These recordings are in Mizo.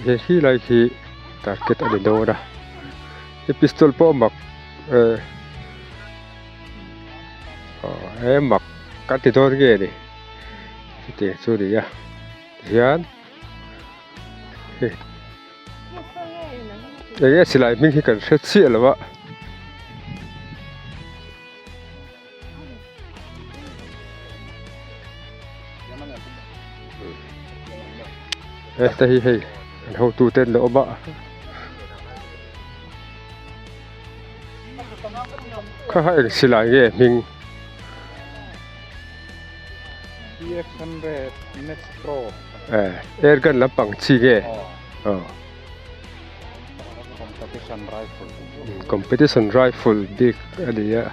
He khi lai khi target a ni dawn a he pistol pawh a mak eh aw he mak kan ti dawn nge ni hetiang chu a ni a tihian hei eng nge silai hming hi kan hre chiah lo a. Heta hi hei an hotu te an lo awm a kha kha eng silai nge hming. Air gun lampang chi nge aw. Competition rifle bik a ni a.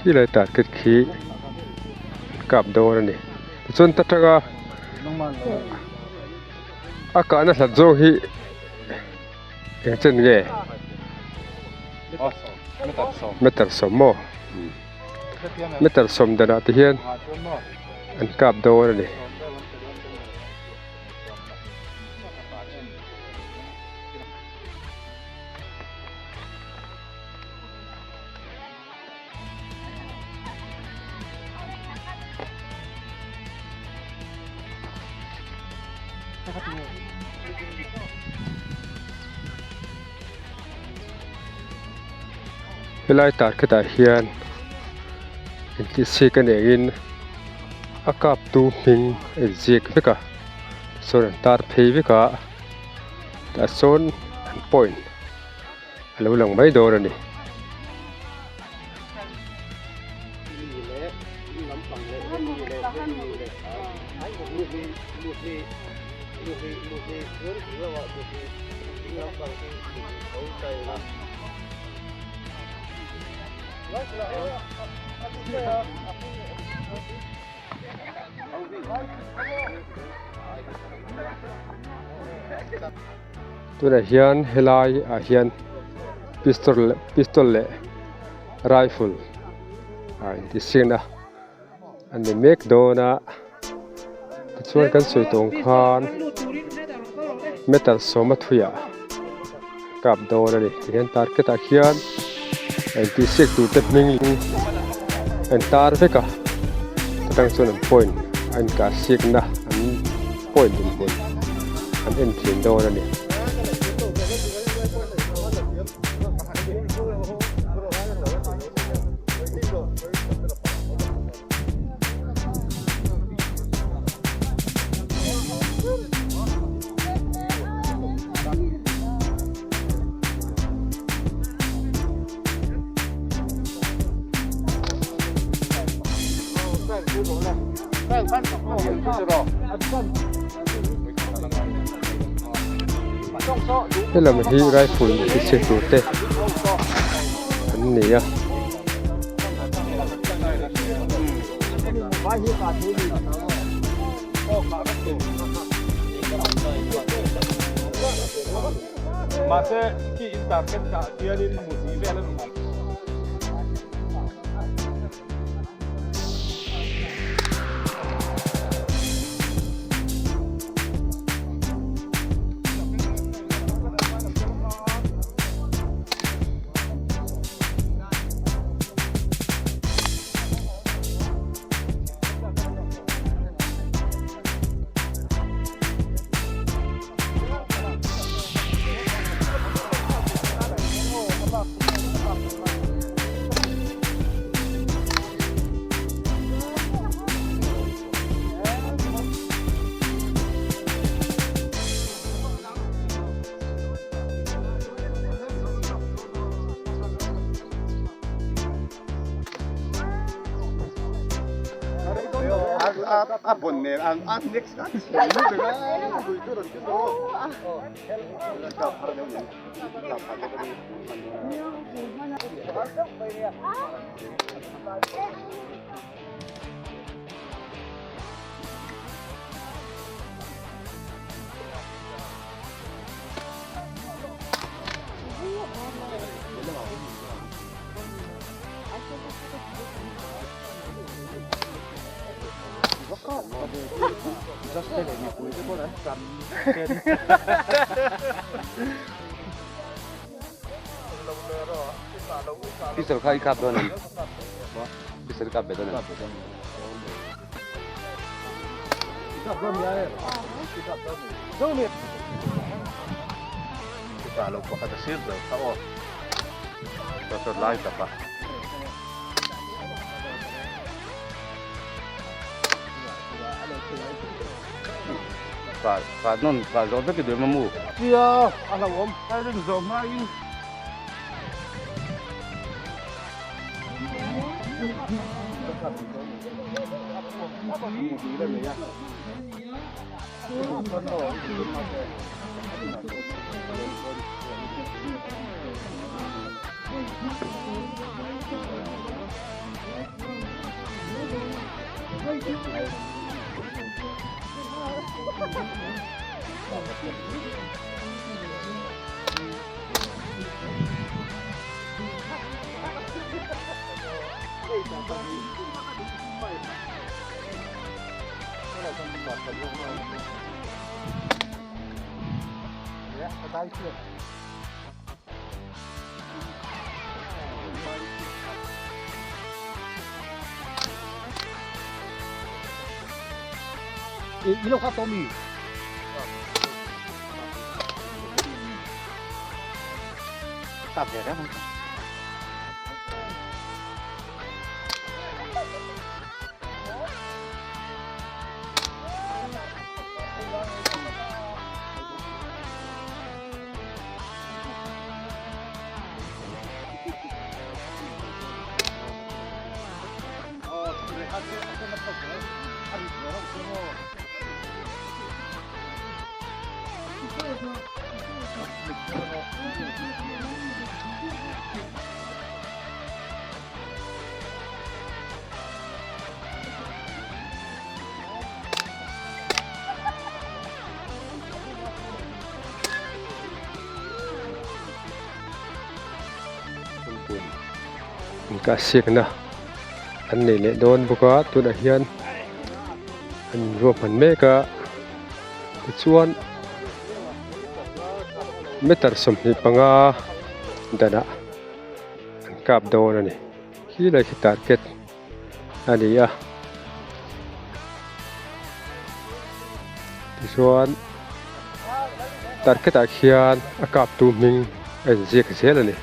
Khi lai target khi kap dawn a ni tichuan ta tanga a kahna hlat zawng hi eng chen nge meter sawm maw meter sawm danah te hian an kap dawn a ni. Helai target ah hian intihsiak a neiin a kap tu hming a inziak vek a sawn an tar phei vek a tah sawn an point a lo lang mai dawn a ni. Tunah hian helai ah hian pistol pistol leh rifle a inti sin a a ni mek dawn a tichuan kan sawi tawng khan metal sawma thuiah kap dawn a ni tihian target ah khian a intihsiak tur te hming a intar vek a atang chuan an point a inkahsiakna an point dinhmun an en thin dawn a ni. Helam hi rifle ti chhe tur te an ni a. Pistol kha i kap dawn em? Pistol i kap ve dawn em? Chutah lo pakhat a sir ber kha aw. Chutah lai takah. Kah kah nawn kah zawh vek i duh em a mu? Tia a hlauhawm a rin zawh hmain. I lo kha tawh mi? Kap ve reng ang. Inkahsiakna an nei leh dawn bawk a tunah hian an ruahman mek a tichuan meter 25 danah an kap dawn a ni khi lai khi target a ni a tichuan target ah khian a kap tu hming a inziak zel a ni.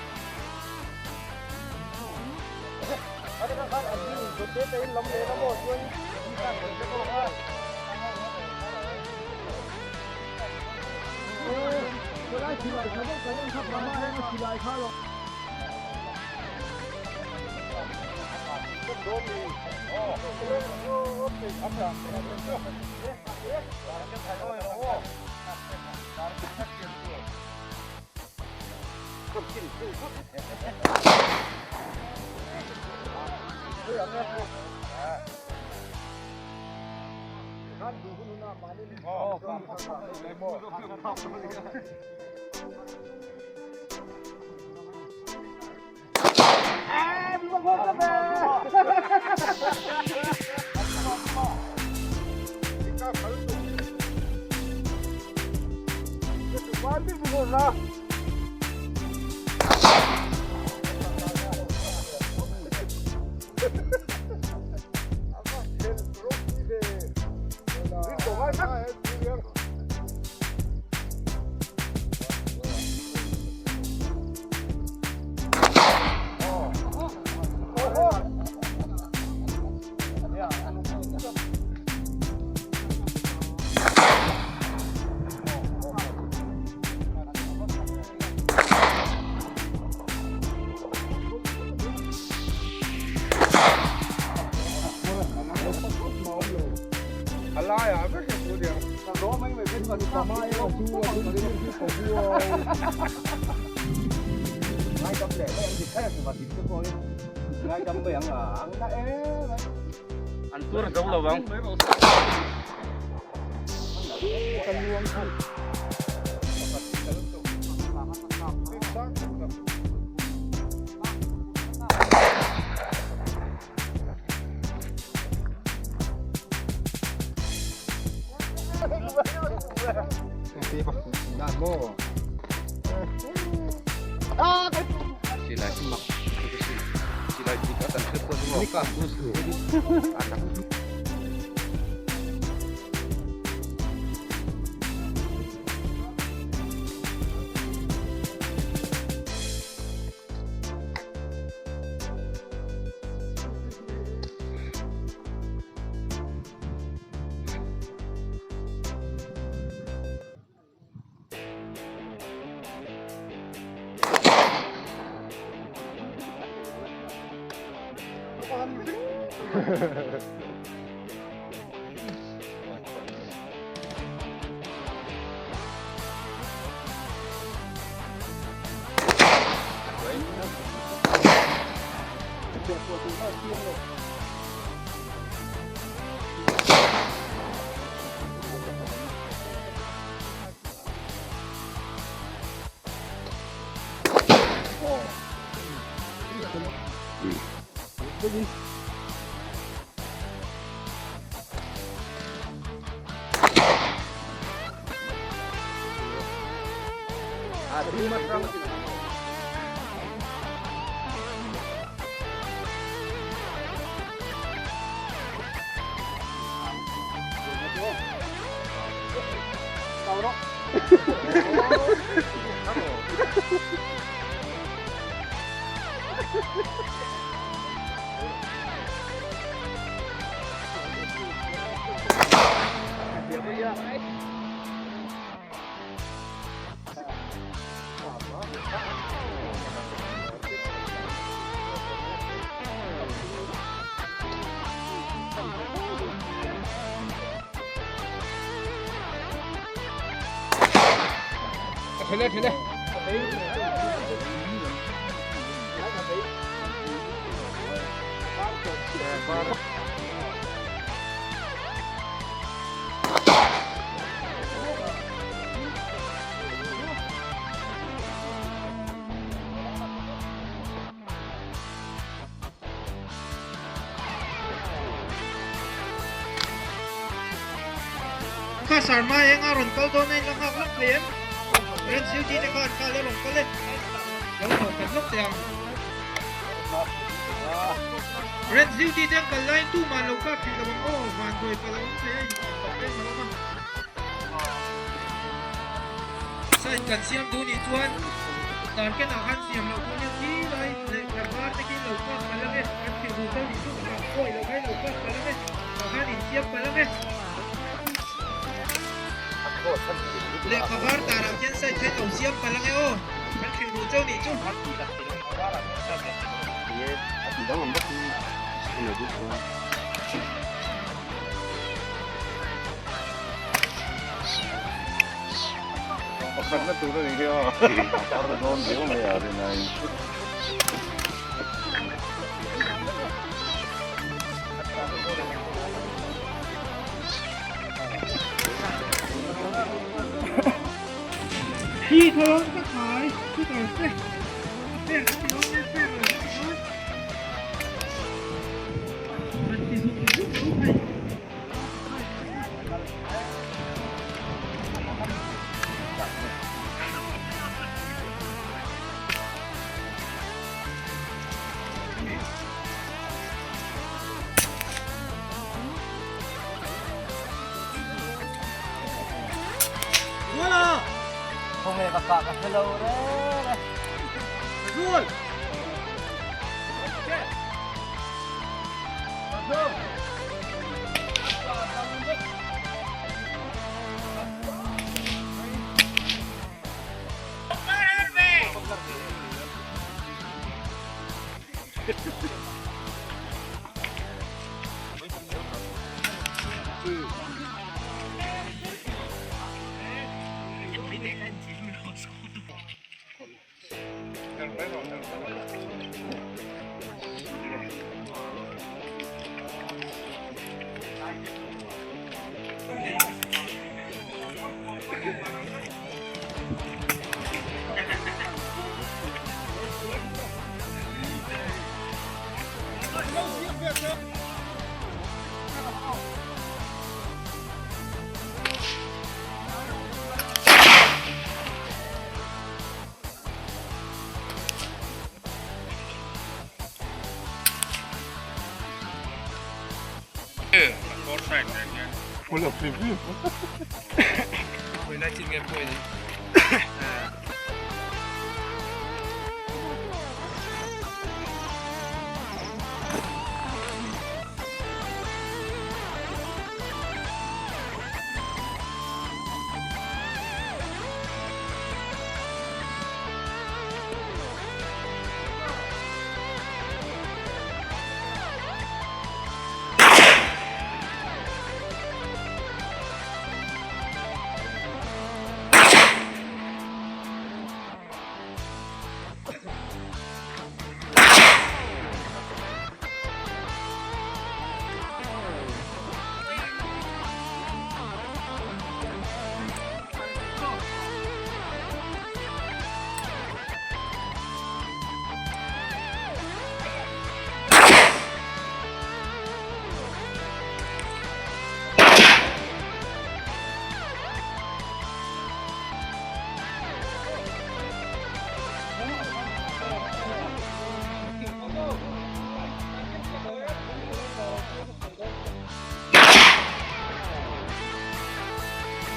An tur zo lo vang. Kha Sharma eng a rawn kal dawn a in la nghak lawk thei em? Ren duty te khan kha la rawn kal e. Lo nghawh khat lawk teh ang. Ren duty te an kal laiin tumah an lo kap hrih lo ang aw, vanduai palh a awm thei a inhmuh tak em a awm a. Side kan siam duh nih chuan dar kenah khan siam loh tur nia khi lai lehkha var te khi lo kap palh ang e, kan thil duh chauh nih chu ka pawi loh kha i lo kap palh ang e, tah khan in siam palh ang e. Lehkha var darah khian side kha in lo siam palh ang e aw, kan thil duh chauh nih chu. Pakhatna tur a ni hi aw. A dawn viau mai a rinai. Hi thawn ka khai shooter te a pek a ti dawn e pek lo a ti dawn. An ti zung zung lo hei.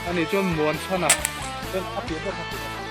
Ani chuan muan chhan a chuan a piah bawk a piah.